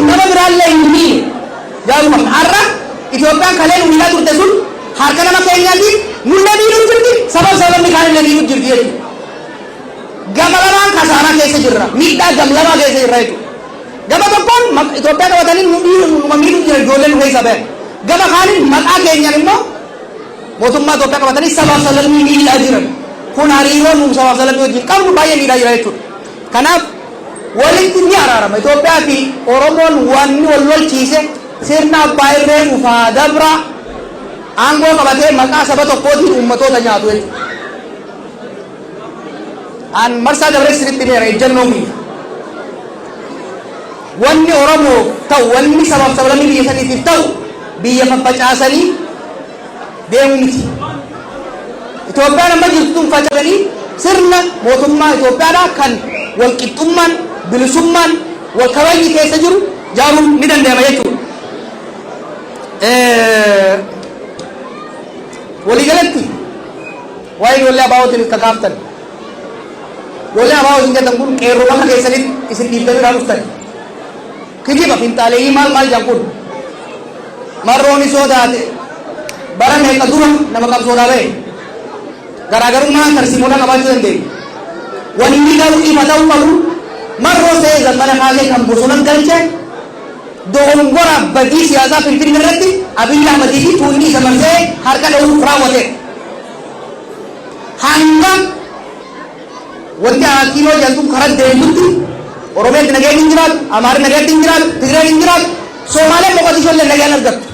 nama biraallee hin miine jaaruu qabna. Har'a Itoophiyaan kalee nu miidhaa turte sun harka nama keenyaatiin nullee miidhuu jirti, sabab sababni kaanillee miidhuu jirti jechuudha. Gama lamaan kasaaraa keessa jirra. Miidhaa gam lamaa keessa jirra jechuudha. Gama tokkoon Itoophiyaa qabatanii nu numa miidhuu jira, ijoolleen nu keessaa bayan. Gama kaaniin maqaa keenyaan immoo mootummaa Itoophiyaa qabatanii sabaaf sablammii miidhaa jiran. Kun hariiroo nu sabaaf sablammii wajjin qabnu baay'ee miidhaa jira jechuudha. Kanaaf walitti ni araarama. Itoophiyaa fi Oromoon wanni wal lolchiise sirna abbaa irree dhufaa dabra aangoo qabatee maqaa saba tokkootiin uummatoota nyaatu jechuudha. An marsaa dabree sirriitti himeera ejjennoo kiyya. Wanni Oromoof ta'u, wanni sabaaf sablammii biyya saniitiif ta'u, biyya faffacaasanii deemuu miti. Itoophiyaan amma jirtu tun faca'anii sirna mootummaa Itoophiyaadhaa kan walqixxummaan, bilisummaan, wal kabajni keessa jiru jaaruun ni danda'ama jechuudha. Waliigalatti waa'ee ijoollee ABO'tiin kakaaftan. Ijoollee ABO isin jettan kun qeerroo bakka keessanitti isin dhiiftanii irraa dhuftan. Kijiba finxaaleeyyii maal maal jedhan kun. Marroon isoo taate bara meeqa dura nama qabsoodhaa bahe. Garaagarummaa tarsiimoodhaa qabaachuu dandeenya. Wanni garuu ifa ta'uu qabu, Marroo se'ee Zammana Kaasee kan bosona galche dogongora badii siyaasaa Finfinnee irratti Abiyyi Ahmadii fi tuunni isa marsee harka dha'uuf raawwateedha. Hanga wanti Akiiloo jedhamtu karaa deemtutti Oromiyaatti nageenyi hin jiraatu, Amaarri nagaatti hin jiraatu, Tigreen hin jiraatu, Somaaleen Moqodishoo illee nagaan argattu.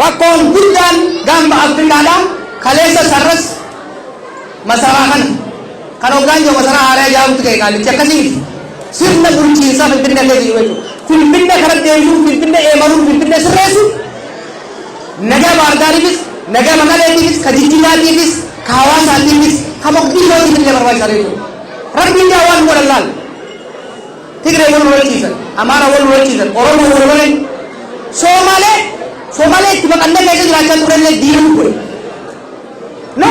Rakkoon guddaan gaanfa Afrikaadhaa kaleessa sarras masaraa kana. Kan hoggaan jiru masaraa haaraa ijaaruutti ka'e qaallichi akkasii miti. Sirna bulchiinsaa Finfinnee keessa jiru jechuudha. Finfinnee karaa deebisuun, Finfinnee eemaluun, Finfinnee sirreessuun nagaa Baardaariifis, nagaa Maqaleetiifis, ka Jijjigaatiifis, ka Hawaasaatiifis, ka Moqdishootiif illee barbaachisaa jechuudha. Rabbiin gaa waan godhan laal. Tigree wal lolchiisan, Amaara wal lolchiisan, Oromoo wal lolan, Somaalee itti baqannee keessa jiraachaa turrellee diina nu godhe. No!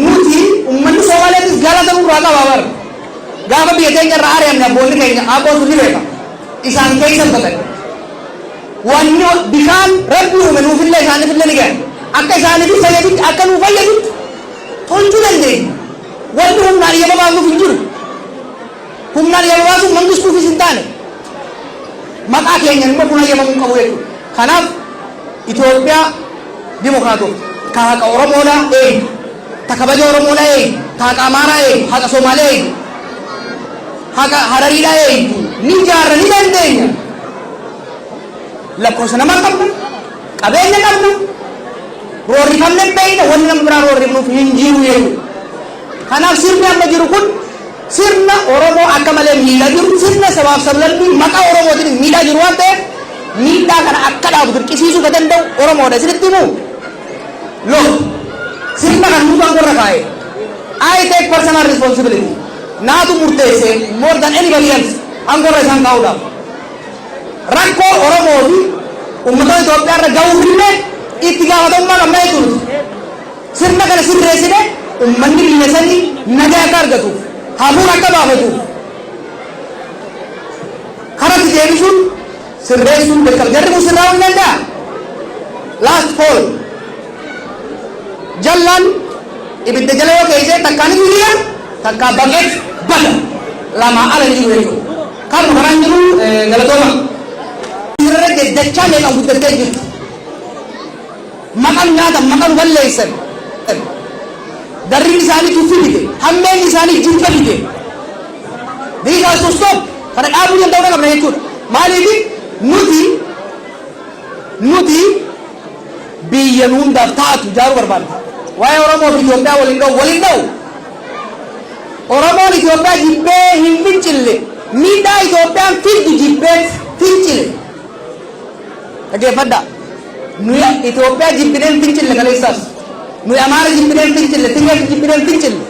Nuti uummanni Somaaleetis galata nurraa qaba bara. Gaafa biyya keenya irraa ari'amne abboonni keenya abboon sun ni beeka. Isaan keessa baqan. Wanni bishaan Rabbi uume nuufillee isaaniifillee ni gahe. Akka isaaniif fayyadutti, akka nuu fayyadutti tolchuu dandeenya. Wanni humnaan iyyama baasnuuf hin jiru. Humnaan iyyama baasuun mangistuufis hin taane. Maqaa keenyan immoo kun hayyamamuu hin qabu jechuudha. Kanaaf Itoophiyaa dimokiraatofte, ka haqa Oromoodhaa eegdu, ta kabaja Oromoodhaa eegdu, ta haqa Amaaraa eegdu, haqa Somaalee eegdu, haqa Harariidhaa eegdu ni ijaarra, ni dandeenya. Lakkoofsa namaa qabna, qabeenya qabna, roorrifamne beeyna, wanni nama biraa roorrifnuuf hin jiru jechuudha. Kanaaf sirni amma jiru kun sirna Oromoo akka malee miidhaa jiru, sirna sabaaf sablammii maqaa Oromootiin miidhaa jiru waan ta'eef, miidhaa kana akka dhaabu dirqisiisuu ka danda'u Oromoodha. Isinitti himuu? Look, sirna kana nutu aangoo irra kaa'e. I take personal responsibility. Naatu murteesse more than anybody else aangoo irra isaan kaa'uudhaaf. Rakkoo Oromoo fi uummattoota Itoophiyaa irra ga'uuf illee itti gaafatamummaa qabna jechuudha. Sirna kana sirreessine uummanni biyya sanii nagaa akka argatuuf, hafuura akka baafatuuf karatti deebisuun, sirreessuun dirqama. Jarri kun sirraa'uu ni danda'a. Last call. Jallaan ibidda jala yoo keessee takkaan ni jira, takkaa baqeet bada. Lamaa ala hin jiru jechuudha. Kanuma kanaan jiru, galatooma. Irra dachaa meeqaan guddattee jirti. Maqaan nyaatan, maqaan balleessan. Darriin isaanii tuffii bite. Hammeen isaanii jibba bite. This has to stop. Kana dhaabuu danda'uu qabna jechuudha. Maaliif nuti biyya nu hundaaf taatu ijaaruu barbaadna. Waa'ee Oromoo fi Itoophiyaa waliin dha'u, waliin dha'u. Oromoon Itoophiyaa jibbee hin fincille. Miidhaa Itoophiyaan fiddu jibbee fincile. Dhaggeeffadhaa. Nuyi Itoophiyaa jibbinee hin fincille kaleessaas. Nuyi Amaara jibbinee hin fincille, Tigree jibbinee hin fincille.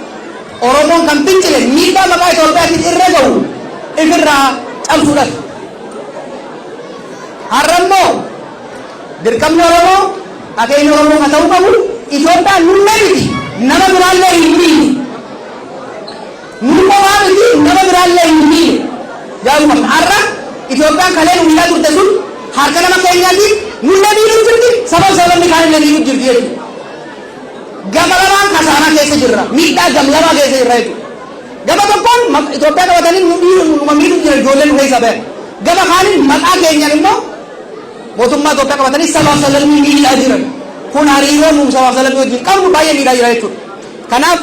Oromoon kan fincile miidhaa maqaa Itoophiyaatiin irra gahu ifirraa cabsuudhaaf. Har'a immoo dirqamni Oromoo, akeekni Oromoo kan ta'uu qabu Itoophiyaan nullee miti, nama biraallee hin miine. Nu qofaa miti, nama biraallee hin miine. Yaaduu qabna. Har'a Itoophiyaan kalee nu miidhaa turte sun harka nama keenyaatiin nullee miidhuu jirti, sabab sababni kaan illee miidhuu jirti jechuudha. Gama lamaan kasaaraa keessa jirra. Miidhaa gam lamaa keessa jirra jechuudha. Gama tokkoon Itoophiyaa qabatanii nu miidhuu, numa miidhuu jira, ijoolleen nu keessa bayan. Gama kaaniin maqaa keenyaan immoo mootummaa Itoophiyaa qabatanii sabaaf sablammii miidhaa jiran. Kun hariiroo nu sabaaf sablammii wajjin qabnu baay'ee miidhaa jira jechuudha. Kanaaf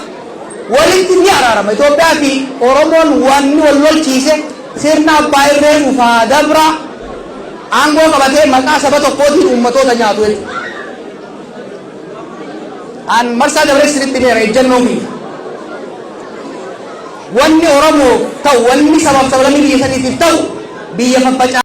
walitti ni araarama. Itoophiyaa fi Oromoon wanni wal lolchiise sirna abbaa irree dhufaa dabra aangoo qabatee maqaa saba tokkootiin uummatoota nyaatu jechuudha. An marsaa dabaree sirriitti meera ejjennoo kiyya. Wanni Oromoo ta'u, wanni sabaaf sablammii biyya saniitiif ta'u, biyya faffacaa.